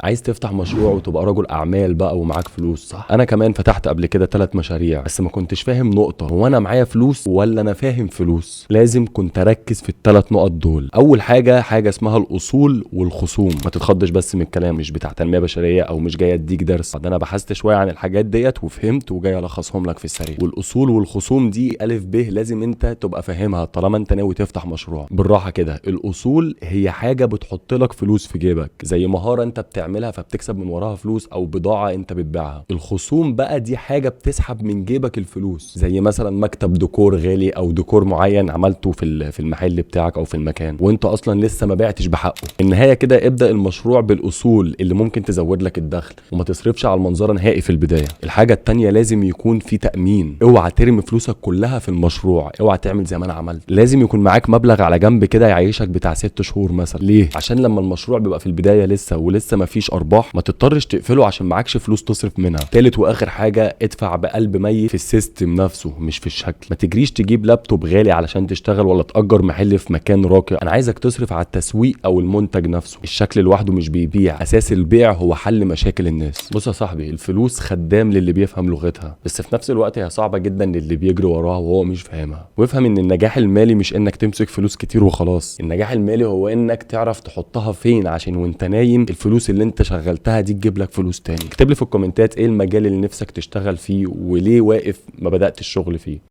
عايز تفتح مشروع وتبقى رجل اعمال بقى ومعاك فلوس، صح؟ انا كمان فتحت قبل كده 3 مشاريع، بس ما كنتش فاهم نقطة، هو انا معايا فلوس ولا انا فاهم فلوس؟ لازم كنت اركز في ال3 نقط دول. اول حاجة، حاجة اسمها الاصول والخصوم. ما تتخضش بس من الكلام، مش بتاع تنمية بشرية او مش جاي اديك درس، ده انا بحثت شوية عن الحاجات ديت وفهمت وجاي الخصهم لك في السريع. والاصول والخصوم دي الف ب لازم انت تبقى فاهمها طالما انت ناوي تفتح مشروع. بالراحة كده، الاصول هي حاجة بتحط لك فلوس في جيبك، زي مهارة انت بتعملها فبتكسب من وراها فلوس، او بضاعة انت بتبيعها. الخصوم بقى دي حاجة بتسحب من جيبك الفلوس، زي مثلا مكتب ديكور غالي او ديكور معين عملته في المحل بتاعك او في المكان وانت اصلا لسه ما بعتش بحقه. النهاية كده، ابدا المشروع بالاصول اللي ممكن تزود لك الدخل وما تصرفش على المنظره نهائي في البداية. الحاجة التانية، لازم يكون في تامين. اوعى ترمي فلوسك كلها في المشروع، اوعى تعمل زي ما انا عملت. لازم يكون معاك مبلغ على جنب كده يعيشك بتاع 6 شهور مثلا. ليه؟ عشان لما المشروع بيبقى في البداية لسه ولسه ما فيش ارباح ما تضطرش تقفله عشان معكش فلوس تصرف منها. تالت واخر حاجة، ادفع بقلب ميت في ال system نفسه مش في الشكل. ما تجريش تجيب لابتوب غالي علشان تشتغل ولا تأجر محل في مكان راقي. انا عايزك تصرف على التسويق او المنتج نفسه. الشكل لوحده مش بيبيع، اساس البيع هو حل مشاكل الناس. بص يا صاحبي، الفلوس خدام للي بيفهم لغتها، بس في نفس الوقت هي صعبة جدا للي بيجري وراها وهو مش فاهمها. وافهم ان النجاح المالي مش انك تمسك فلوس كتير وخلاص، النجاح المالي هو انك تعرف تحطها فين عشان وانت نايم الفلوس اللي انت شغلتها دي تجيب لك فلوس تاني. اكتب لي في الكومنتات ايه المجال اللي نفسك تشتغل فيه وليه واقف ما بدأت الشغل فيه.